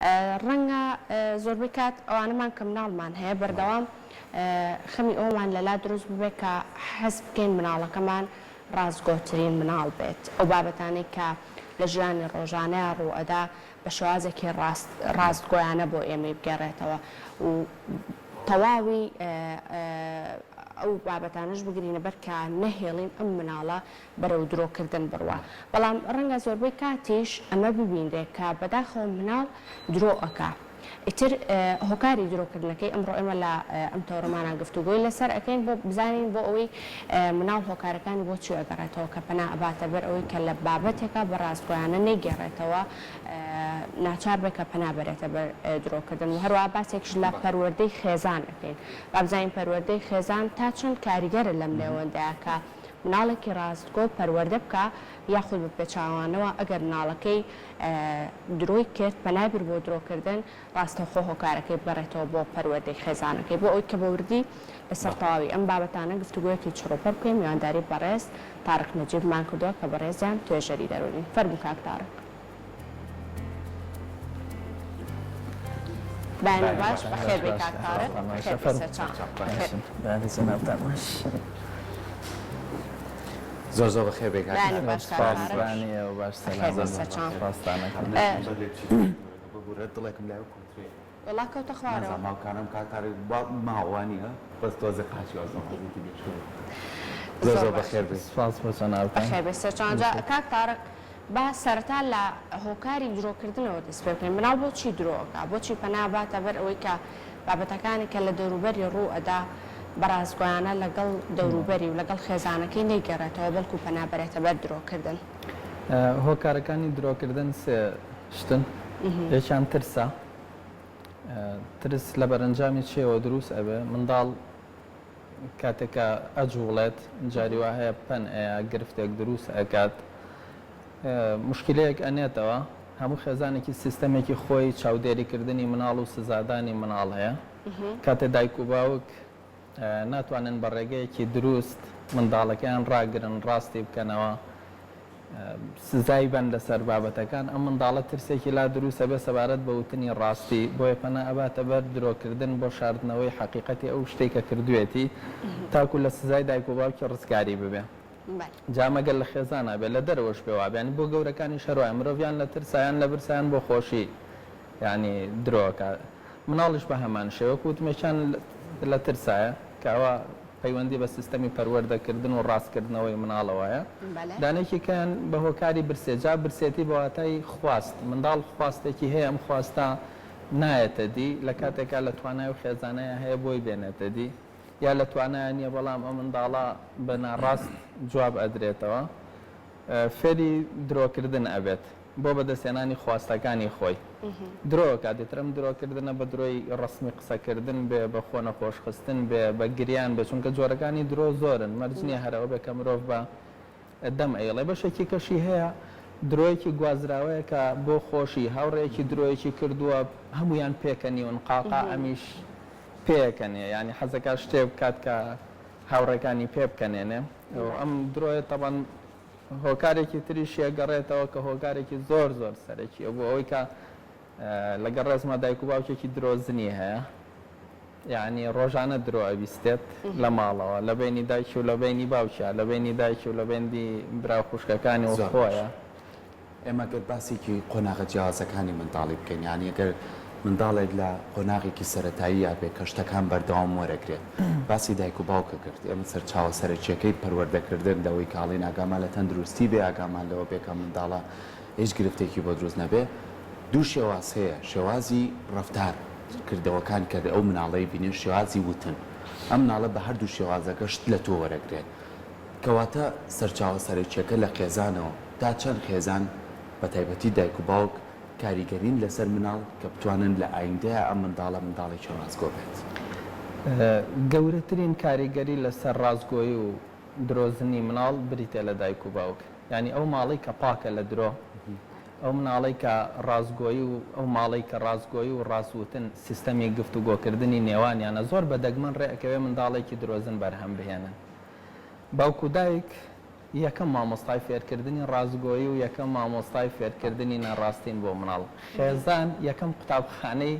ڕەنگە زۆربەی کات ئەوانەمان کە مناڵمان هەیە بەردەوام خەمی ئەوەمان لەلا دروست ببێت کە حەز بکەین مناڵەکەمان ڕاستگۆترین مناڵ بێت، ئەو بابەتانەی کە لە ژیانی ڕۆژانەیا ڕووئەدا بە شێوازێکی ڕاست ڕاستگۆیانە بۆ ئێمەی بگێڕێتەوە و تەواوی ئەو بابەتانەش بگرینە بەر کە نەهێڵین ئەم مناڵە بەرەو درۆکردن بڕوا. بەڵام ڕەنگە زۆربەی کاتیش ئەمە ببینرێ کە بەداخەوە مناڵ درۆ ئەکا. ئیتر هۆکاری درۆکردنەکەی ئەمڕۆ ئێمە لە ئەم تەوەرەمانا گفتوگۆی لەسەر ئەکەین بۆ بزانین بۆ ئەوەی مناڵ هۆکارەکانی بۆ چی ئەگەڕێتەوە کە پەنا ئەباتە بەر ئەوەی کە لە بابەتێکا بە ڕاستگۆیانە نەیگێڕێتەوە ناچار بێ کە پەنا بەرێتە بەر درۆکردن و هەروەها باسێکیش لە پەروەردەی خێزان ئەکەین با بزانین پەروەردەی خێزان تا چەند کاریگەرە لەم نێوەندەیا کە مناڵێکی ڕاستگۆ پەروەردە بکا یاخود بە پێچاوانەوە ئەگەر مناڵەکەی درۆی کرد پەنای برد بۆ درۆکردن ڕاستەوخۆ هۆکارەکەی بگەڕێتەوە بۆ پەروەردەی خێزانەکەی بۆ ئەوەی کە بە وردی لەسەر تەواوی ئەم بابەتانە گفتوگۆیەکی چڕوپڕ بکەین میوانداری بەڕێز تارق نەجیبمان کردووە کە بەڕێزیان توێژەری دەروونین فەرموو کاک تارق. بەیانی باش بەخێر بێی کاک تارق بەخێر بێی سەرچاو بەخێر. بەیانی جەنابتان باش. زۆر زۆر بەخێر بێی کاک بەیانی باش کاک سپاس تارق بەیانی ئێوە باش بەخێر سەلامەت بێی سەرچاو. سپاستان ئەکەم. ببورە دڵێکم لای ئەو کۆنترەیە. وەڵا کەوتە خوارەوە. نازانم هاوکارم کاک تارق با ماوە وانیە بەس تۆزێ قاچی وازم حەزێکی لێ زۆر زۆر زۆر باش. بەخێر بێی. سپاس بۆ جەنابتان. بەخێر بێی سەرچاو. جا کاک تارق با سەرەتا لە هۆکاری درۆکردنەوە دەست پێ بکەین، مناڵ بۆچی درۆ ئەکا؟ بۆچی پەنا ئەباتە بەر ئەوەی کە بابەتەکانی کە لە دەوروبەری ڕوو ئەدا بە ڕاستگۆیانە لەگەڵ دەوروبەری و لەگەڵ خێزانەکەی نەیگێڕێتەوە بەڵکو پەنا بەرێتە بەر درۆکردن؟ هۆکارەکانی درۆکردن سێ شتن، یەکیان ترسە، ترس لە بەرەنجامی چیەوە دروست ئەبێ؟ منداڵ کاتێک کە ئەجوڵێت جاری وا هەیە پەن ئەیا گرفتێک دروست ئەکات موشکیلەیەک ئەنێتەوە هەموو خێزانێکی سیستەمێکی خۆی چاودێریکردنی مناڵ و سزادانی مناڵ هەیە کاتێ دایک و باوک ناتوانن بە ڕێگەیەکی دروست منداڵەکەیان ڕاگرن ڕاستی بکەنەوە سزای بەن لەسەر بابەتەکان، ئەم منداڵە ترسێکی لا دروست ئەبێت سەبارەت بە وتنی ڕاستی، بۆیە پەنا ئەباتە بەر درۆکردن بۆ شاردنەوەی حەقیقەتی ئەو شتەی کە کردوێتی تاکو لە سزای دایک و باوکی ڕزگاری ببێ. جا مەگەر لە خێزانا بێ لە دەرەوەش بێ وابێ یانی بۆ گەورەکانیش هەر وایە مرۆڤ یان لە ترسا یان لە برسا یان بۆ خۆشی یانی درۆ ئەکا مناڵیش بە هەمان شێوە وەکو وتم یەکیان لە ترسایە کە ئەوە پەیوەندی بە سیستەمی پەروەردەکردن و ڕاستکردنەوەی مناڵەوەیە. دانەیەکی کەیان بە هۆکاری برسێ، جا برسێتی بە واتای خواست، منداڵ خواستێکی هەیە ئەم خواستە نایەتە دی، لە کاتێکا لە توانای و خێزانەیا هەیە بۆی بێنێتە دی، یا لە توانایا نییە بەڵام ئەم منداڵە بە ناڕاست جواب ئەدرێتەوە، فێری درۆکردن ئەبێت. بۆ بەدەستهێنانی خواستەکانی خۆی درۆ ئەکات، ئیتر ئەم درۆکردنە بە درۆی ڕەسمی قسەکردن بێ، بە خۆ نەخۆشخستن بێ، بە گریان بێ، چونکە جۆرەکانی درۆ زۆرن، مەرج نییە هەر ئەوە بێ کە مرۆڤ بە دەم ئەیڵێ، بەشێکی کەشی هەیە درۆیەکی گوازراوەیە کە بۆ خۆشی هاوڕێیەکی درۆیەکی کردووە هەموویان پێکەنیون، قاقا ئەمیش پێکەنێ، یانی حەزەکات شتێک بکات کە هاوڕێکانی پێ بکەنێنێ، ئەم درۆیە تەبعەن هۆکارێکی تریشی ئەگەڕێتەوە کە هۆکارێکی زۆر زۆر سەرەکیە بۆ ئەوەی کە لەگەڵ ڕێزما دایک و باوکێکی درۆزنی هەیە یعنی ڕۆژانە درۆ ئەبیستێت لە ماڵەوە لە بینی دایکی و لە بینی باوکیا لە بینی دایکی و لە بینی برا خوشکەکانی و خۆیە. ئێمە گەر باسێکی قۆناغە جیاوازەکانی منداڵی بکەین یانی گەر منداڵێک لە قۆناغێکی سەرەتاییا بێ کە شتەکان بەردەوام وەرەگرێت باسی دایک و باوکە کرد ئێمە سەرچاوە سەرەکیەکەی پەروەردەکردن لەوەی کە ئەڵێین ئاگامان لە تەندروستی بێ ئاگامان لەوە بێ کە منداڵە هیچ گرفتێکی بۆ دروست نەبێ دوو شێواز هەیە شێوازی ڕەفتار کردەوەکان کە ئەو مناڵەی بینێ شێوازی وتن ئەم مناڵە بە هەردوو شێوازەکە شت لە تۆ وەرەگرێت کەواتە سەرچاوە سەرەکیەکە لە خێزانەوە تا چەند خێزان بە تایبەتی دایک و باوک کاریگەرین لەسەر مناڵ کە بتوانن لە ئایندەیا ئەم منداڵە منداڵێکی ڕاستگۆ بێت؟ گەورەترین کاریگەری لەسەر ڕاستگۆیی و درۆزنی مناڵ بریتیە لە دایک و باوک یانی ئەو ماڵەی کە پاکە لە درۆ ئەو مناڵەی کە ڕاستگۆیی و ئەو ماڵەی کە ڕاستگۆیی و ڕاست وتن سیستەمی گفتوگۆکردنی نێوانیانە زۆر بە دەگمەن ڕێ ئەکەوێ منداڵێکی درۆزن بەرهەم بهێنن باوک و دایک. یەکەم مامۆستای فێرکردنی ڕاستگۆیی و یەکەم مامۆستای فێرکردنی ناڕاستین بۆ مناڵ. خێزان یەکەم قوتابخانەی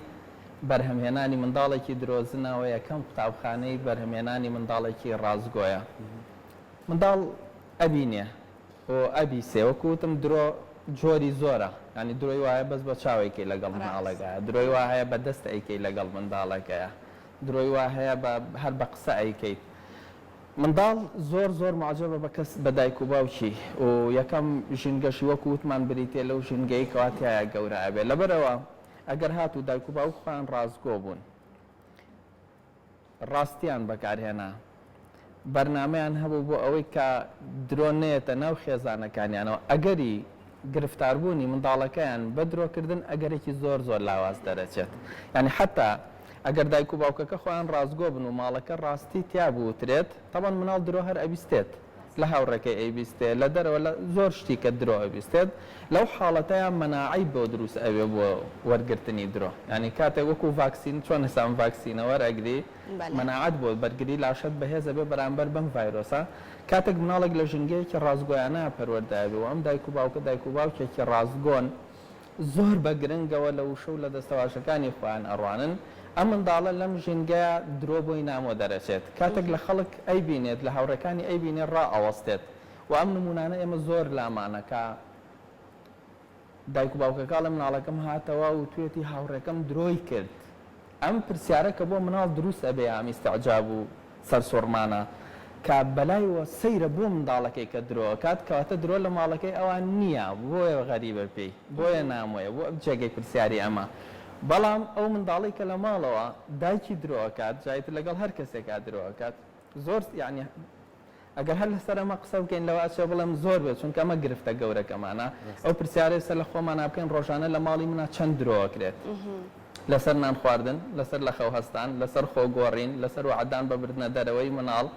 بەرهەمهێنانی منداڵێکی درۆزنە و یەکەم قوتابخانەی بەرهەمهێنانی منداڵێکی ڕاستگۆیە. منداڵ ئەبینێ و ئەبیسێ، وەکو وتم درۆ جۆری زۆرە، یانی درۆی وایە بەس بە چاو ئەیکەی لەگەڵ مناڵێکایە، درۆی وا هەیە بە دەست ئەیکەی لەگەڵ منداڵێکەیە، درۆی وا هەیە بە هەر بە قسە ئەیکەیت. منداڵ زۆر زۆر موعجەبە بە کەس بە دایک و باوکی و یەکەم ژینگەشی وەکو وتمان بریتیە لەو ژینگەی کەوا تیایا گەورە ئەبێ لەبەرئەوە ئەگەر هاتوو دایک و باوک خۆیان ڕاستگۆ بوون ڕاستیان بەکارهێنا بەرنامەیان هەبوو بۆ ئەوەی کە درۆ نەیەتە ناو خێزانەکانیانەوە ئەگەری گرفتاربوونی منداڵەکەیان بە درۆکردن ئەگەرێکی زۆر زۆر لاواز دەرەچێت یانی حەتا ئەگەر دایک و باوکەکە خۆیان ڕاستگۆ بن و ماڵەکە ڕاستی تیا بوترێت تەبعەن مناڵ درۆ هەر ئەبیستێت لە هاوڕێکەی ئەیبیستێ لە دەرەوە لە زۆر شتی کە درۆ ئەبیستێت لەو حاڵەتەیا مەناعەی بۆ دروست ئەبێ بۆ وەرگرتنی درۆ یانی کاتێک وەکو ڤاکسین چۆن ئێستا ئەم ڤاکسینە وەرئەگری مەناعەت بۆ بەرگری لاشەت بەهێز ئەبێ بەرامبەر بەم ڤایرۆسە کاتێک مناڵێک لە ژینگەیەکی ڕاستگۆیانە پەروەردە ئەبێ و ئەم دایک و باوکە دایک و باوکێکی ڕاستگۆن زۆر بە گرنگەوە لە وشە و لە دەستەواژەکانی خۆیان ئەڕوانن، ئەم منداڵە لەم ژینگەیە درۆ بۆی نامۆ دەرەچێت، کاتێک لە خەڵک ئەیبینێت، لە هاوڕێکانی ئەیبینێت ڕائەوەستێت و ئەم نموونانە ئێمە زۆر لامانە کە دایک و باوکەکە ئەڵێ مناڵەکەم هاتەوە وتویەتی هاوڕێکەم درۆی کرد، ئەم پرسیارە کە بۆ مناڵ دروست ئەبێ ئەم ئیستعجاب و سەرسوڕمانە کە بەلایوە سەیرە بۆ منداڵەکەی کە درۆ ئەکات کەواتە درۆ لە ماڵەکەی ئەوان نییە بۆیە غەریبە پێی بۆیە نامۆیە بۆ جێگەی پرسیاری ئەمە بەڵام ئەو منداڵەی کە لە ماڵەوە دایکی درۆ ئەکات جا ئیتر لەگەڵ هەر کەسێکا درۆ ئەکات زۆر یانی ئەگەر هەر لەسەر ئەمە قسە بکەین لەوە ئەچێ بڵێم زۆر بێت چونکە ئەمە گرفتە گەورەکەمانە ئەو پرسیارە ئێستا لە خۆمانا بکەین ڕۆژانە لە ماڵی منا چەند درۆ ئەکرێت لەسەر نان خواردن لەسەر لە خەو هەستان لەسەر خۆ گۆڕین لەسەر وەعدان بە بردنە دەرەوەی مناڵ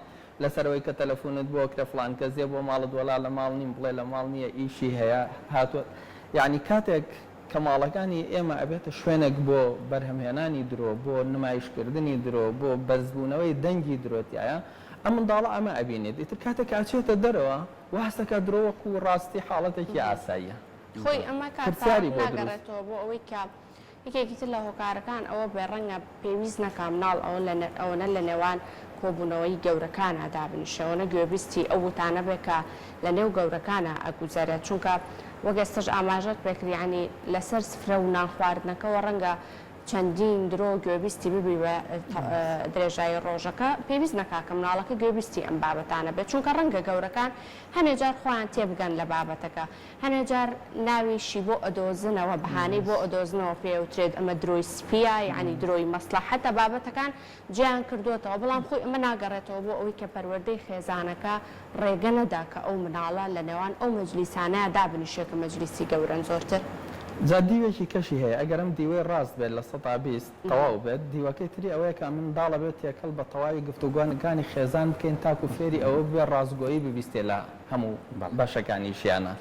لەسەر ئەوەی کە تەلەفونت بۆ کرێ فڵان کەس یە بۆ ماڵت وەلا لە ماڵ نیم بڵێ لە ماڵ نییە ئیشی هەیە هاتووە یعنی کاتێک کە ماڵەکانی ئێمە ئەبێتە شوێنێک بۆ بەرهەمهێنانی درۆ بۆ نمایشکردنی درۆ بۆ بەرزبوونەوەی دەنگی درۆ تیایە ئەم منداڵە ئەمە ئەبینێت ئیتر کاتێک کە ئەچێتە دەرەوە وا هەست ئەکات درۆ وەکو ڕاستی حاڵەتێکی ئاساییە. خۆی ئەمە کاک پرسیاری تاهیر بۆ دروست. ناگەڕێتەوە بۆ ئەوەی کە یەکێکی تر لە هۆکارەکان ئەوە بێ ڕەنگە پێویست نەکا مناڵ ئەوە لە ئەوەنە لە نێوان کۆبوونەوەی گەورەکانا دابنیشێ ئەوەنە گوێبیستی ئەو وتانە بێ کە لە نێو گەورەکانا ئەگوزەرێت چونکە وەک ئێستەش ئاماژەت پێکرد یانی لەسەر سفرە و نان خواردنەکەوە ڕەنگە چەندین درۆ گوێبیستی ببی بە درێژایی ڕۆژەکە، پێویست نەکا کە مناڵەکە گوێبیستی ئەم بابەتانە بێت، چونکە ڕەنگە گەورەکان هەنێ جار خۆیان تێبگەن لە بابەتەکە، هەنێ جار ناویشی بۆ ئەدۆزنەوە، بەهانەی بۆ ئەدۆزنەوە پێی ئەوترێت ئەمە درۆی سپییە، یەعنی درۆی مەسڵەحەتە، بابەتەکان جیایان کردۆتەوە، بەڵام خۆی ئەمە ناگەڕێتەوە بۆ ئەوەی کە پەروەردەی خێزانەکە ڕێگە نەدا کە ئەو مناڵە لە نێوان ئەو مەجلیسانەیا دابنیشێ کە مەجلیسی گەورەن زۆرتر. جا دیوێکی کەشی هەیە ئەگەر ئەم دیوەی ڕاست بێت 20% تەواو بێت دیوەکەی تری ئەوەیە کە منداڵ ئەبێت تێکەڵ بە تەواوی گفتوگۆکانی خێزان بکەین تاکو فێری ئەوە ببێت ڕاستگۆیی ببیستێ لە هەموو بەشەکانی ژیانا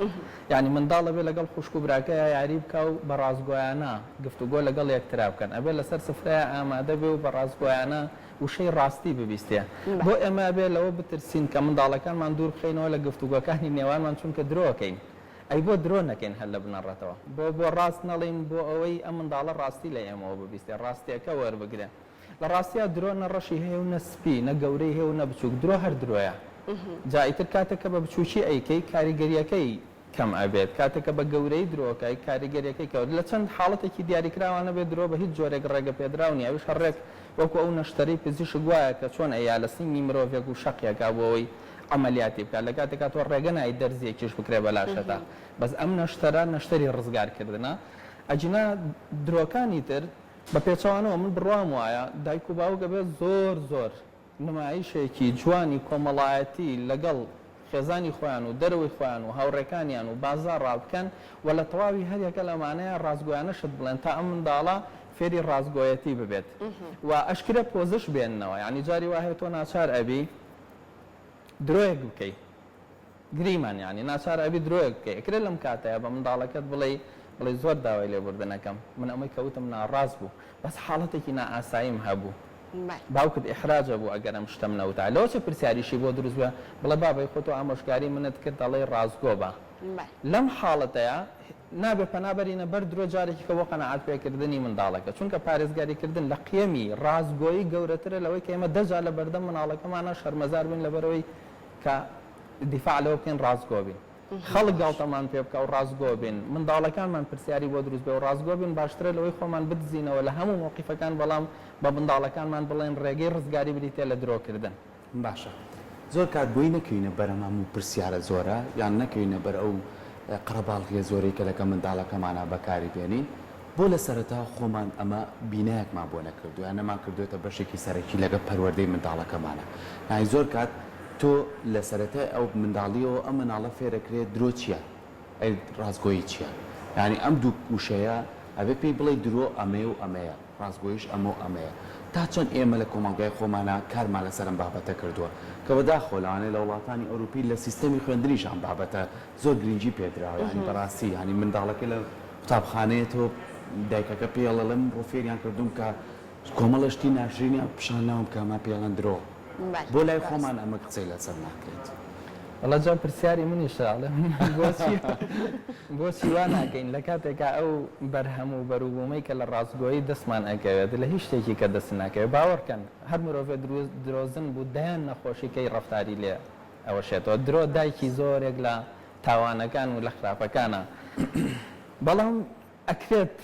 یانی منداڵ ئەبێ لەگەڵ خوشک و براکەیا یاری بکا و بە ڕاستگۆیانە گفتوگۆ لەگەڵ یەکترا بکەن ئەبێ لەسەر سفرەیا ئامادە بێ و بە ڕاستگۆیانە وشەی ڕاستی ببیستێ. بۆ ئێمە ئەبێ لەوە بترسین کە منداڵەکانمان دوور بخەینەوە لە گفتوگۆکانی نێوانمان چونکە درۆ ئەکەین. ئەی بۆ درۆ نەکەین هەر لە بنەڕەتەوە؟ بۆ بۆ ڕاست نەڵێین بۆ ئەوەی ئەم منداڵە ڕاستی لە ئێمەوە ببیستێ، ڕاستییەکە وەربگرێ. لە ڕاستیا درۆ نە ڕەشی هەیە و نە سپی، نە گەورەی هەیە و نە بچووک، درۆ هەر درۆیە. جا ئیتر کاتێک کە بە بچووکی ئەیکەی کاریگەرییەکەی کەم ئەبێت کاتێک کە بە گەورەیی درۆ ئەکای کاریگەریەکەی کەوت لە چەند حاڵەتێکی دیاریکراوا نەبێت درۆ بە هیچ جۆرێک ڕێگە پێدراو نیە ئەویش هەر ڕێک وەکو ئەو نەشتەرەی پزیشک وایە کە چۆن ئەیا لە سنگی مرۆڤێک و شەقیەکا بۆ ئەوەی عەمەلیاتی بکات لە کاتێکا تۆ ڕێگە نای دەرزیەکیش بکرێ بە لاشەتا بەس ئەم نەشتەرە نەشتەری ڕزگار کردنە ئەگینا درۆکانی تر بە پێچەوانەوە من بڕوام وایە دایک و باوک ئەبێت زۆر زۆر نمایشێکی جوانی کۆمەڵایەتی لەگەڵ خێزانی خۆیان و دەرەوەی خۆیان و هاوڕێکانیان و بازاڕا بکەن و لە تەواوی هەریەکە لەمانەیا ڕاستگۆیانە شت بڵێن تا ئەم منداڵە فێری ڕاستگۆیەتی ببێت و ئەشکرێ پۆزش بێننەوە یانی جاری وا هەیە تۆ ناچار ئەبی درۆیەک بکەی گریمان یانی ناچار ئەبی درۆیەک بکەی ئەکرێ لەم کاتەیا بە منداڵەکەت بڵێی بڵێی زۆر داوای لێبوردن ئەکەم من ئەمەی کە وتم ناڕاست بوو بەس حاڵەتێکی نائاساییم هەبوو. باوکت ئیحراج ئەبوو ئەگەر ئەم شتەم نەوتایە. لەوەچێ پرسیاریشی بۆ دروست بێ بڵێ بابەی خۆ تۆ ئامۆژگاری منت کرد ئەڵێی ڕاستگۆ بە. لەم حاڵەتەیا نابێ پەنا بەرینە بەر درۆ جارێکی کە بۆ قەناعەت پێکردنی منداڵەکە. چونکە پارێزگاری کردن لە قیەمی ڕاستگۆیی گەورەترە لەوەی کە ئێمە دە جار لە بەردەم منداڵەکەمانا شەرمەزار بین لەبەرئەوەی کە دیفاع لەوە بکەین ڕاستگۆ بین. خەڵک گاڵتەمان پێ بکا و ڕاستگۆ بین، منداڵەکانمان پرسیاری بۆ دروست بێ و ڕاستگۆ بین باشترە لەوەی خۆمان بدزینەوە لە هەموو مەوقیفەکان بەڵام بە منداڵەکانمان بڵێین ڕێگەی ڕزگاری بریتیە لە درۆکردن. باشە زۆر کات بۆی نەکەوینە بەر ئەم هەموو پرسیارە زۆرە یان نەکەوینە بەر ئەو قەرەباڵغیە زۆرەی کە لەگەڵ منداڵەکەمانا بەکاری بێنین بۆ لە سەرەتاوە خۆمان ئەمە بینایەکمان بۆ نەکردووە یان نەمانکردووەتە بەشێکی سەرەکی لەگەڵ پەروەردەی منداڵەکەمانا یانی زۆر کات تۆ لە سەرەتای ئەو منداڵیەوە ئەم مناڵە فێرەکرێ درۆ چیە ئەی ڕاستگۆیی چیە یانی ئەم دوو وشەیە ئەبێ پێی بڵێی درۆ ئەمەیە و ئەمەیە ڕاستگۆییش ئەمە و ئەمەیە تا چەند ئێمە لە کۆمەڵگای خۆمانا کارمان لەسەر ئەم بابەتە کردووە کە بەداخەوە لەوانەیە لە وڵاتانی ئەوروپی لە سیستەمی خوێندنیش ئەم بابەتە زۆر گرنگی پێدراوە یانی بەڕاستی یانی منداڵەکە لە قوتابخانەیەتەوە دایکەکە پێی ئەڵێ من ڕۆ فێریان کردووم کە کۆمەڵێ شتی ناشرینیان پیشان ناوم کە ئەمە پێی ئەڵێن درۆ بۆ لای خۆمان ئەمە قسەی لەسەر ناکرێت. وەڵا جا پرسیاری منیشە ئەڵێم بۆچی بۆچی وا ناکەین لە کاتێکا ئەو بەرهەم و بەروبوومەی کە لە ڕاستگۆیی دەستمان ئەکەوێت لە هیچ شتێکی کە دەست ناکەوێت باوەڕکەن هەر مرۆڤێ درۆزن بوو دەیان نەخۆشی کەی ڕەفتاری لێ ئەوەشێتەوە درۆ دایکی زۆرێک لە تاوانەکان و لە خراپەکانە بەڵام ئەکرێت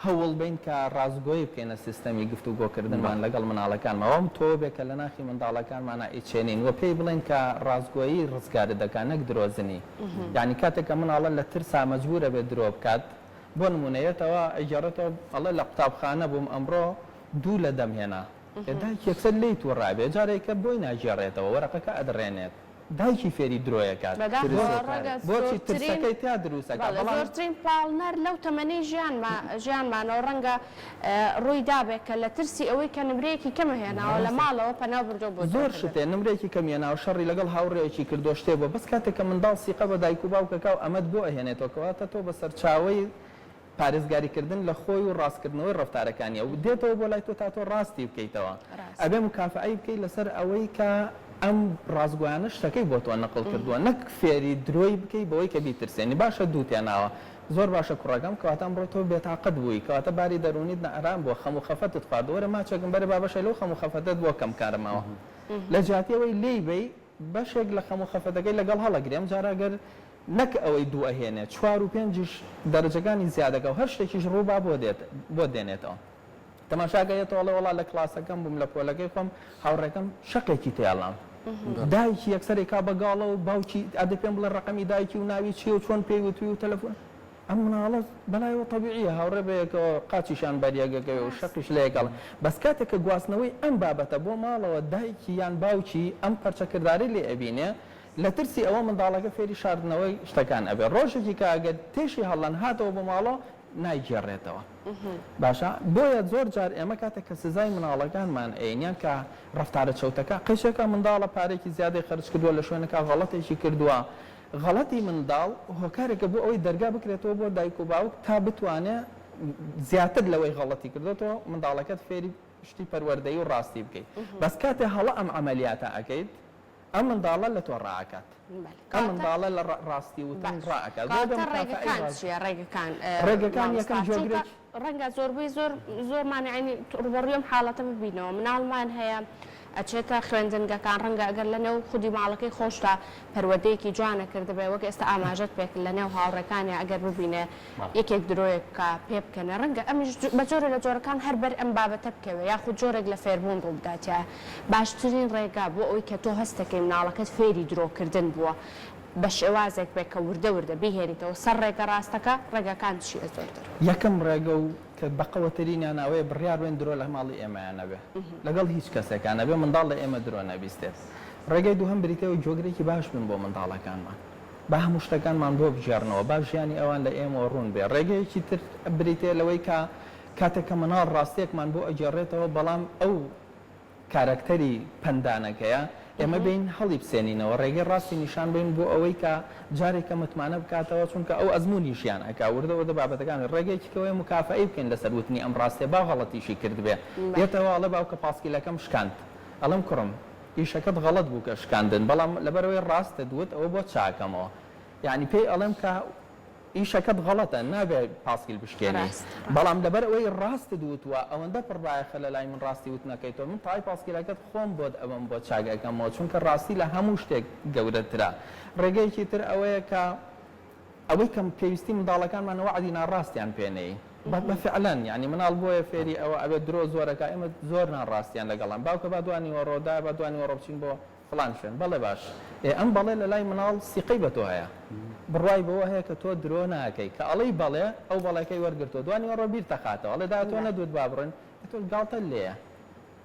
هەوڵ بەین کە ڕاستگۆیی بکەینە سیستەمی گفتوگۆکردنمان لەگەڵ مناڵەکانمان و ئەم تۆوە بێ کە لە ناخی منداڵەکانمانا ئەیچێنین و پێی بڵێین کە ڕاستگۆیی ڕزگارت دەکا نەک درۆزنی یانی کاتێک کە مناڵە لە ترسا مەجبور ئەبێت درۆ بکات بۆ نمونە یەتەوە ئەیگێڕێتەوە ئەڵێ لە قوتابخانە بووم ئەمڕۆ دوو لە دەم هێنا ئێ دایک یەکسەر لێی توڕە ئەبێ جارێکە بۆی ناگێڕێتەوە وەرەقەکە ئەدڕێنێت دایکی فێری درۆیەکات بەداخەوە ڕەنگە بۆچی زۆرترین ترسەکەی تیا دروست ئەکات بەڵێ بەڵام. زۆرترین پاڵنەر لەو تەمەنەی ژیانما ژیانمانەوە ڕەنگە ڕووی دابێ کە لە ترسی ئەوەی کە نمرەیەکی کەم هێناوە لە ڕاستە ماڵەوە پەناو بردووە بۆ زۆر درۆکردن. شتێ نمرەیەکی کەم هێناوە شەڕی لەگەڵ هاوڕێیەکی کردووە شتێ بووە بەس کاتێک کە منداڵ سیقە بە دایک و باوک ئەکا و ئەمەت بۆ ئەهێنێتەوە کەواتە تۆ بە سەرچاوەی پارێزگاری کردن لە خۆی و ڕاستکردنەوەی ڕەفتارەکانیە و دێتەوە بۆ لای تۆ تا تۆ ڕاستی بکەیتەوە ئەبێ موکافەئەی بکەی لەسەر ئەوەی کە ئەم ڕاستگۆیانە شتەکەی بۆ تۆ نەقڵ کردووە نەک فێری درۆی بکەی بەوەی کە بیترسێنی باشە دووت هێناوە زۆر باشە کوڕەکەم کەواتە ئەمڕۆ تۆ بێتاقەت بووی کەواتە باری دەروونیت نائارام بووە خەم و خەفەتت خواردووە وەرە ماچێکم بەرە با بەشێ لەو خەم و خەفەتەت بۆ کەم کەمەوە لە جیاتی ئەوەی لێی بەی بەشێک لە خەم و خەفەتەکەی لەگەڵ هەڵەگرێ، ئەمجارە گەر نەک ئەوەی دوو ئەهێنێ، چوار و پێنجیش دەرەجەکانی زیادەکا و هەر شتێکیش ڕووبا بۆ دێت بۆت دێنێتەوە. تەماشاکە یەتەوە ئەڵێ وەڵا لە کڵاسەکەم بووم لە پۆلەکەی خۆم هاوڕێکەم شەقێکی تێڵام. دایکی یەکسەر ئەیکا بە گاڵە و باوکی ئەدە پێم بڵێ ڕەقەمی دایکی و ناوی چییە و چۆن پێی وتووی و تەلەفۆن. ئەم مناڵە بەلایەوە تەبیعیە هاوڕێ بەیەکەوە قاچیشیان بەریەکەکەوێ و شەقیش لەیەک ئەڵێن بەس کاتێک کە گواستنەوەی ئەم بابەتە بۆ ماڵەوە دایکی یان باوکی ئەم پەرچەکردارەی لێ ئەبینێ لە ترسی ئەوە منداڵەکە فێری شاردنەوەی شتەکان ئەبێ ڕۆژێکی کە ئەگەر تێشی هەڵەن هاتەوە بۆ ماڵەوە نایگێڕێتەوە باشە بۆیە زۆر جار ئێمە کاتێک کە سزای مناڵەکانمان ئەین یان کە ڕەفتارە چەوتەکە قەیچێکە منداڵە پارێکی زیادەی خەرج کردووە لە شوێنەکە غەڵەتێکی کردووە غەڵەتی منداڵ هۆکارێکە بۆ ئەوەی دەرگا بکرێتەوە بۆ دایک و باوک تا بتوانێ زیاتر لەوەی غەڵەتی کردۆتەوە منداڵەکەت فێری شتی پەروەردەیی و ڕاستی بکەیت بەس کاتێ هەڵە ئەم عەمەلیاتە ئەکەیت ئەم منداڵە لە تۆ ڕائەکات ئەم منداڵە لە ڕاستی وتن ڕائەکات بۆیە بە کەواتە مکافەئەی ڕێگەکان ڕاست چییە ڕێگەکان ڕێگەکان مامۆستا یەکەم چونکە گوێگرێکی ڕەنگە زۆربەی زۆر زۆرمان یانی ڕووبەڕووی ئەم حاڵەتە ببینەوە مناڵمان هەیە ئەچێتە خوێندنگەکان ڕەنگە ئەگەر لە نێو خودی ماڵەکەی خۆشتا پەروەردەیەکی جوانە کردبێ وەک ئێستا ئاماژەت پێکرد لە نێو هاوڕێکانیا ئەگەر ببینێ یەکێک درۆیەک بکا پێ بکەنێ ڕەنگە ئەمیش بە جۆرێ لە جۆرەکان هەر بەر ئەم بابەتە بکەوێ یاخود جۆرێک لە فێربوون ڕوو بدات یا باشترین ڕێگا بۆ ئەوەی کە تۆ هەستەکەی مناڵەکەت فێری درۆکردن بووە بە شێوازێک بێ کە وردە وردە بیهێنیتەوە سەر ڕێگە ڕاستەکە، ڕێگاکان چییە زۆرتر؟ یەکەم ڕێگە و کە بەقەوەترینیان ئەوەیە بڕیار بەین درۆ لە ماڵی ئێمەیا نەبێ لەگەڵ هیچ کەسێکا نەبێ منداڵ لە ئێمە درۆ نەبیستێت. ڕێگەی دووهەم بریتیە لەوەی گوێگرێکی باش بین بۆ منداڵەکانمان با هەموو شتەکانمان بۆ بگێڕنەوە با ژیانی ئەوان لە ئێمەوە ڕوون بێ. ڕێگەیەکی تر بریتیە لەوەی کە کاتێک کە منداڵ ڕاستیەکمان بۆ ئەگێڕێتەوە بەڵام ئەو کارەکتەری پەندانەکەیە. ئێمە بێین هەڵیبسێنینەوە، ڕێگەی ڕاستی نیشان بەین بۆ ئەوەی کە جارێک کە متمانە بکاتەوە، چونکە ئەو ئەزموونی ژیان ئەکا، وردە وردە بابەتەکان، ڕێگەیەکی کەوەیە موکافەئەی بکەین لەسەر وتنی ئەم ڕاستیە با غەڵەتیشی کردبێ، یەتەوە ئەڵێ باوکە پاسکیلەکەم شکاند، ئەڵێم کوڕم ئیشەکەت غەڵەت بوو کە شکاندن، بەڵام لەبەرئەوەی ڕاستت وت ئەوە بۆت چاکەمەوە، یەعنی پێی ئەڵێم کە. ئیشەکەت غەڵەتە نابێ پاسکیل بشکێنی بەڵام لەبەر ئەوەی ڕاستت وتوە ئەوەندە پڕ بایەخە لەلای من ڕاستی وتنەکەی تۆ من تای پاسکیلەکەت خۆم بۆت ئەبەم بۆت چاک ئەکەمەوە چونکە ڕاستی لە هەموو شتێک گەورەترە ڕێگەیەکی تر ئەوەیە کە ئەوەی کە پێویستی منداڵەکانمانە وەعدی ناڕاستیان پێ نەیین بە فعلەن یانی مناڵ بۆیە فێری ئەوە ئەبێت درۆ زۆرەکا ئێمە زۆر ناڕاستیان لەگەڵان باوکە با دوانیوەڕۆ دایە با دوانیوەڕۆ بچین بۆ فڵان شوێن، بەڵێ باش. ئێ ئەم بەڵێ لە لای مناڵ سیقەی بە تۆ هەیە. بڕوای بەوە هەیە کە تۆ درۆ ناکەی. کە ئەڵێی بەڵێ، ئەو بەڵێکەی وەرگرتووە. دوا نیوەڕۆ بیرتەخاتەوە. ئەڵێ دایە تۆ نەدوت با بڕۆین. ئێ تۆ گاڵتەت لێیە.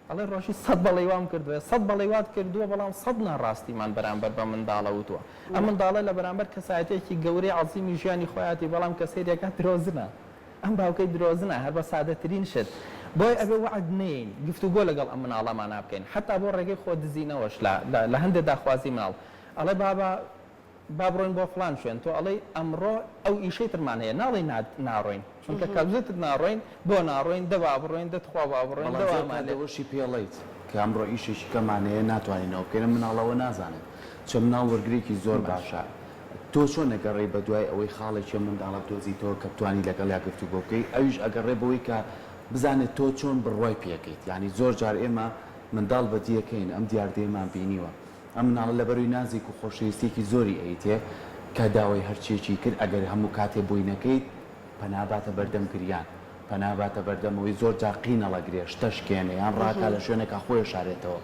ئەڵێ ڕۆژی سەت بەڵێی وام کردووە. سەت بەڵێی وات کردووە، بەڵام سەت ناڕاستیمان بەرامبەر بە منداڵە وتووە. ئەم منداڵە لە بەرامبەر کەسایەتییەکی گەورەی عەزیمی ژیانی خۆیاتی، بەڵام کە سەیری ئەکات درۆزنە. ئەم باوکەی درۆزنە هەر بە سادەترین شت. بۆیە ئەبێ وەعد نەیەین، گفتوگۆ لەگەڵ ئەم مناڵەمانا بکەین، حەتا بۆ ڕێگەی خۆ دزینەوەش لە لە هەندێ داخوازی مناڵ. ئەڵێ بابە با بڕۆین بۆ فڵان شوێن، تۆ ئەڵێی ئەمڕۆ ئەو ئیشەی ترمان هەیە، ناڵێی نا ناڕۆین، چونکە کە وتت ناڕۆین، بۆ ناڕۆین، دە با بڕۆین، دە تخوا با بڕۆین، بەڵام دە زۆر وامان کات لێ. ئەوەشی پێڵێیت کە ئەمڕۆ ئیشێکی کەمان هەیە ناتوانین ئەوە بکەین، ئەم مناڵە ئەوە نازانێت. چە مناڵ وەرگرێکی زۆر باشە. باشە. تۆ چۆن ئەگەڕێی بەدوای ئەوەی خاڵێکی ئەم منداڵە بدۆزیتەوە کە بتوانی لەگەڵیا گفتوگۆ بکەی، ئەویش ئەگەڕێ بەوەی کە بزانێت تۆ چۆن بڕوای پێ ئەکەیت، یانی زۆر جار ئێمە منداڵ بەدیەکەین ئەم دیاردەیەمان بینیوە ئەم مناڵە لەبەروی نازێک و خۆشەویستیەکی زۆری ئەیتێ کە داوای هەرچیەکی کرد ئەگەر هەموو کاتێ بۆی نەکەیت پەنا باتە بەردەم گریان، پەنا باتە بەردەم ئەوەی زۆر جار قین ئەڵەگرێ، شتە شکێنێ یان ڕاکا لە شوێنێکا خۆی ئەشارێتەوە.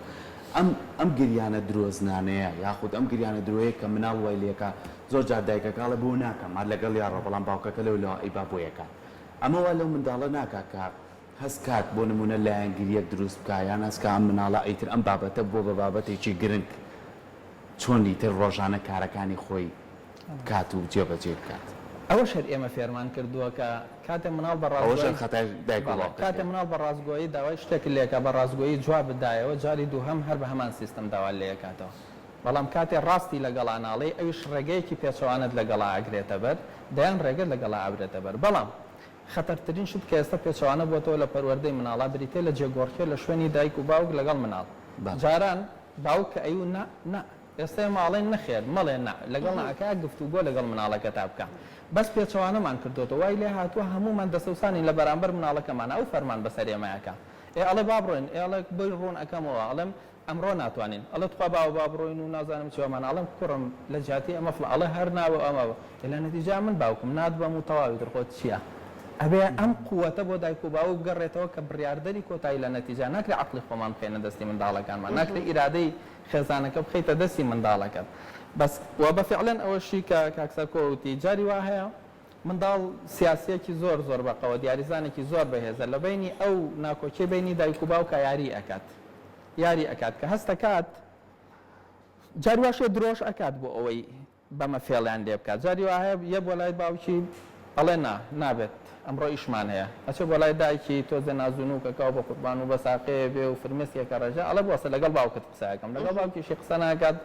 ئەم ئەم گریانە درۆزنانەیە یاخود ئەم گریانە درۆیە کە مناڵ وای لێکا زۆر جار دایکەکە ئەڵێ بۆ ناکەم هەر لەگەڵیا ڕۆ بەڵام باوکەکە لەو لاوە ئەیبا بۆی ئەکات. ئەمە وا لەو منداڵە ناکا کە هەست کات بۆ نموونە لایەنگرییەک دروست بکا یان هەست کا ئەم مناڵە ئیتر ئەم بابەتە بووە بە بابەتێکی گرنگ چۆن ئیتر ڕۆژانە کارەکانی خۆی بکات و جێبەجێی بکات. ئەوەش هەر ئێمە فێرمان کردووە کە کاتێ مناڵ بە ئەوەش هەر ڕاستگۆیی خەتای دایک و بەڵێ کاتێ باوکەکەیە. مناڵ بە ڕاستگۆیی داوای شتێکت لێکا بە ڕاستگۆیی جوابت دایەوە جاری دووهەم هەر بە هەمان سیستم داوات لێکاتەوە بەڵام کاتێ ڕاستی لەگەڵا ناڵێی ئەویش ڕێگەیەکی پێچەوانەت لەگەڵا ئەگرێتە بەر دەیان ڕێگەت لەگەڵا ئەبرێتە بەر بەڵام خەتەرترین شت کە ئێستا پێچەوانە بۆتەوە لە پەروەردەی مناڵا بریتیە لە جێگۆڕکێ لە شوێنی دایک و باوک لەگەڵ مناڵ بەڵێ. جاران باوک کە ئەیوو نا نا ئێستا ئێمە ئەڵێین نەخێر مەڵێ نا لەگەڵ ناکە گفتوگۆ لەگەڵ مناڵەکەتا بکە بەس پێچەوانەمان کردۆتەوە وای لێ هاتووە هەموومان دەسەوسانین لە بەرامبەر مناڵەکەمانا ئەو فەرمان بەسەر ئێمە ئەکا ئێ ئەڵێ با بڕۆین ئێ ئەڵێ بۆی ڕوون ئەکەمەوە ئەڵێم ئەمڕۆ ناتوانین ئەڵێ تخوا باوە با بڕۆین و نازانم چی ئەمانە ئەڵێم کوڕم لە جیاتی ئەمە فڵا ئەڵێ هەر نا و ئەمە ئێ لە نەتیجە من باوکم ناتبەم و تەواوی تر خۆ چیە ئەبێ ئەم قوەتە بۆ دایک و باوک بگەڕێتەوە کە بڕیاردەری کۆتایی لە نەتیجە ناکرێ عەقڵی خۆمان بخەینە دەستی منداڵەکانمان ناکرێ ئیرادەی خێزانەکە بخەیتە دەستی منداڵەکەت بەس وە بە فعلەن ئەوەشی کە کاک سەرکۆ وتی جاری وا هەیە منداڵ سیاسیەکی زۆر زۆر بەقەوەت یاریزانێکی زۆر بەهێزە لە بەینی ئەو ناکۆکیەی بەینی دایک و باوکا یاری ئەکات یاری ئەکات کە هەستەکات جاری واشە درۆش ئەکات بۆ ئەوەی بەمە فێڵیان لێ بکات جاری وا هەیە یە بۆ لای باوکی ئەڵێ نا نابێت ئەمڕۆ ئیشمان هەیە ئەچێ بۆ لای دایکی تۆزێ نازونوک ئەکا و بە قوربان و بە ساقەیە بێ و فرمێسکێک ئەڕێژێ ئەڵێ بوەستە لەگەڵ باوکت قسە ئەکەم لەگەڵ باوکیشی قسە ناکات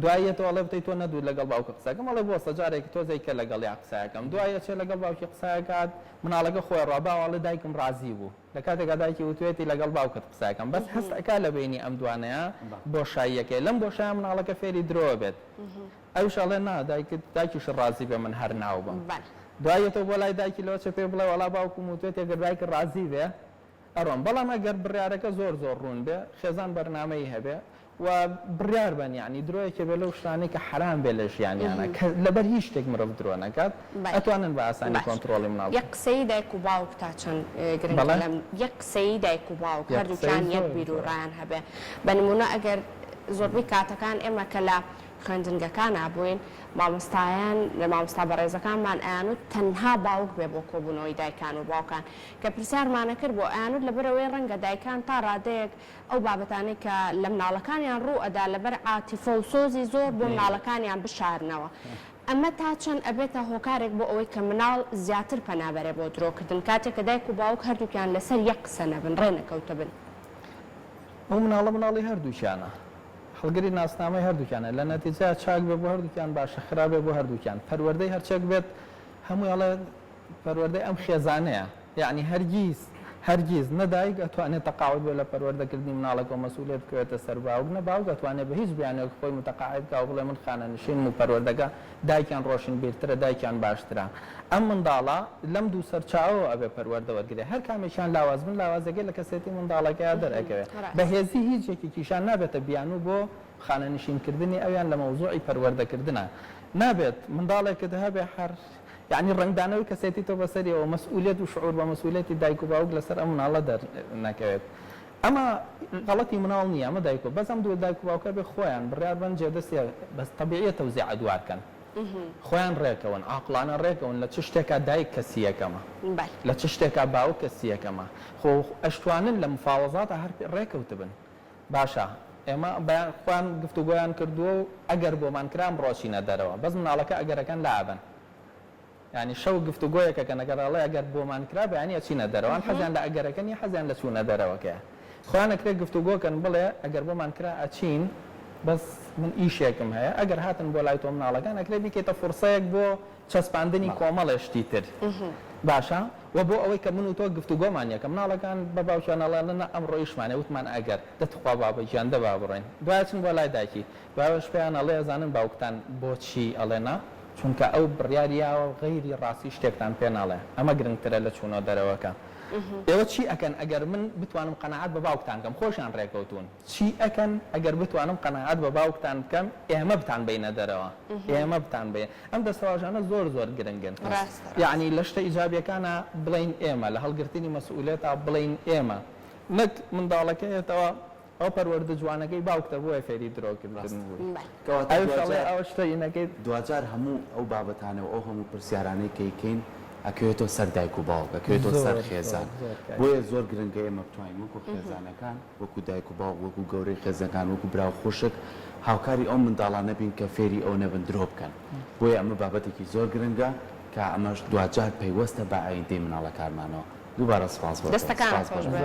دوای یەتەوە ئەڵێ بتەی تۆ نەدوت لەگەڵ باوکت قسە ئەکەم ئەڵێ بوەستە جارێک تۆزێک کە لەگەڵیا قسە ئەکەم دوای ئەچێ لەگەڵ باوکی قسە ئەکات مناڵەکە خۆی ئەڕوا باوە ئەڵێ دایکم ڕازی بوو لە کاتێکا دایکی وتویەتی لەگەڵ باوکت قسە ئەکەم بەس هەست ئەکا لە بەینی ئەم دوانەیا بۆشاییەکەیە لەم بۆشایە مناڵەکە فێری درۆ ئەبێت ئەویش ئەڵێ نا دایکت دایکیشت ڕازی بێ من هەر ناو بم دوای یەتەوە بۆ لای دایکی لەوە چێ پێی بڵێ وەڵا باوکم وتویەتی ئەگەر دایکت ڕازی بێ ئەڕۆم بەڵام ئەگەر بڕیارەکە زۆر زۆر ڕوون بێ خێزان بەرنامەی هەبێ و بڕیار بەن یەعنی درۆ یەکێ بێ لەو شتانەی کە حەرام بێ لە ژیانیانا کە لەبەر هیچ شتێک مرۆڤ درۆ نەکات بەلێ ئەتوانن بە ئاسانی باش کۆنتڕۆڵی مناڵ یەک بکەن. قسەیی دایک و باوک تا چەند گرنگە بەڵێ. لەم یەک قسەیی دایک و باوک یەک قسەیی هەردووکیان یەک زۆر بیر و زۆرە. ڕایان هەبێ بە نموونە ئەگەر زۆربەی کاتەکان ئێمە کە لە خوێندنگەکانا بووین مامۆستایان مامۆستا بەڕێزەکانمان ئەیانوت تەنها باوک بێ بۆ کۆبوونەوەی دایکان و باوکان کە پرسیارمان ئەکرد بۆ ئەیانوت لەبەرئەوەی ڕەنگە دایکان تا ڕادەیەک ئەو بابەتانەی کە لە مناڵەکانیان ڕوو ئەدا لەبەر عاتیفە و سۆزی زۆر بۆ مناڵەکانیان بشارنەوە ئەمە تا چەند ئەبێتە هۆکارێک بۆ ئەوەی کە مناڵ زیاتر پەنا بەرێ بۆ درۆ کردن کاتێک کە دایک و باوک هەردووکیان لەسەر یەک قسە نەبن ڕێ نەکەوتبن؟ ئەو مناڵە مناڵی هەردووکیانە. هەڵگری ناسنامەی هەردووکیانە لە نەتیجەیا چاک بێ بۆ هەردووکیان باشە خراپ بێ بۆ هەردووکیان پەروەردەی هەرچێک بێت هەمووی ئەڵێ پەروەردەی ئەم خێزانەیە یەعنی هەرگیز هەرگیز نە دایک ئەتوانێ تەقاعود بێ لە پەروەردەکردنی مناڵەکە و مەسئولیەت بکەوێتە سەر باوک نە باوک ئەتوانێ بە هیچ بیانوێک خۆی متەقاعد بکا و بڵێ من خانەنشینم و پەروەردەکە دایکیان ڕۆشنبیرترە دایکیان باشترە ئەم منداڵە لەم دوو سەرچاوەوە ئەبێ پەروەردە وەرگرێ هەر کامێکیان لاواز بن لاوازیەکەی لە کەسێتی منداڵەکەیا دەرئەکەوێ بەهێزی هیچ یەکێکیشان نابێتە بیانوو بۆ خانەنشین کردنی ئەویان لە مەوزوعی پەروەردەکردنا نابێت منداڵێکت هەبێ هەر یەعنی ڕەنگدانەوەی کەسێتی تۆ بەسەریەوە مەسئولیەت و شعور بە مەسئولیەتی دایک و باوک لەسەر ئەم مناڵە دەرنەکەوێت ئەمە غەڵەتی مناڵ نییە ئەمە دایک و بەس ئەم دوو دایک و باوکە بێ خۆیان بڕیار بەن جێدەستی بەس تەبیعیە تەوزیع ئەدوار کەن خۆیان ڕێکەون عاقڵانە ڕێکەون لە چ شتێکا دایک کەسی یەکەمە لە چ شتێکا باوک کەسی یەکەمە خۆ ئەشتوانن لە مفاوەزاتا هەر ڕێکەوتبن باشە ئێمە بەیان خۆیان گفتوگۆیان کردووە و ئەگەر بۆمان کرا ئەمڕۆ ئەچینە دەرەوە بەس مناڵەکە ئەگەرەکان لابەن یانی شەو گفتوگۆیەک ئەکەن ئەگەر ئەڵێ ئەگەر بۆمان کرا بەیانی ئەچینە دەرەوە ئەوان حەزیان لە ئەگەرەکە نیە حەزیان لە چوونە دەرەوەکەیە خۆیان ئەکرێ گفتوگۆ کەن بڵێ ئەگەر بۆمان کرا ئەچین بەس من ئیشێکم هەیە ئەگەر هاتن بۆ لای تۆ مناڵەکان ئەکرێ بیکەیتە فورسەیەک بۆ چەسپاندنی کۆمەڵێ شتی تر باشە وە بۆ ئەوەی کە من و تۆ گفتوگۆمان یەکە مناڵەکان بە باوکیان ئەڵێن نا ئەمڕۆ ئیشمان هەیە وتمان ئەگەر دە تخوا بابە گیان دە با بڕۆین دوای ئەچن بۆ لای دایکی دوایەوەش پێیان ئەڵێ ئەزانن باوکتان بۆچی ئەڵێ نا چونکە ئەو بڕیاری یاوە غەیری ڕاستی شتێکتان پێ ناڵێ ئەمە گرنگترە لە چوونەوە دەرەوەکە ئێوە چی ئەکەن ئەگەر من بتوانم قەناعەت بە باوکتان کەم خۆشیان ڕێکەوتوون چی ئەکەن ئەگەر بتوانم قەناعەت بە باوکتان بکەم ئێمە بتان بەینە دەرەوە ئێمە بتان بەین ئەم دەستەواژانە زۆر زۆر گرنگن یەعنی لە شتە ئیجابیەکانا بڵێین ئێمە لە هەڵگرتنی مەسئولیەتا بڵێین ئێمە نەک منداڵەکە یەتەوە ئەوە پەروەردە جوانەکەی باوکتە بۆیە فێری درۆ کردن بووی کەواتە ئەویش ئەڵێ دواجار ئەوە شتە ئینەکەی. دواجار هەموو ئەو بابەتانە و ئەو هەموو پرسیارانەی کە ئەیکەین ئەکەوێتەوە سەر دایک و باوک ئەکەوێتەوە سەر زۆر زۆر خێزان زۆر کاک. بۆیە زۆر گرنگە ئێمە بتوانین وەکو خێزانەکان وەکو دایک و باوک وەکو گەورەی خێزەکان وەکو برا و خوشک هاوکاری ئەو منداڵانە بین کە فێری ئەو نەبن درۆ بکەن بۆیە ئەمە بابەتێکی زۆر گرنگە کە ئەمەش دواجار پەیوەستە بە ئایندەی مناڵەکانمانەوە دووبارە سوپاس بۆ تۆ دەستەکانت سوپاس بۆ خۆش بێت.